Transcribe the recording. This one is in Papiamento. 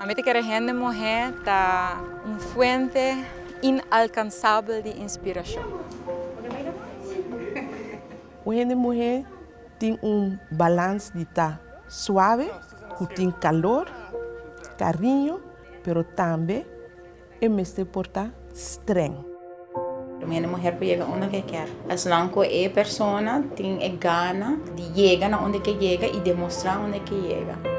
Ami ta kere hende muhé ta un fuente inalkansabel di inspirashon. Un hende muhé tin un balans di ta suave, ku tin kalor, kariño, pero tambe e mester por ta streng. Un hende muher por yega unda ke kier, as long ku e persona tin e gana di yega na unda ke yega i demostrá unda ke yega.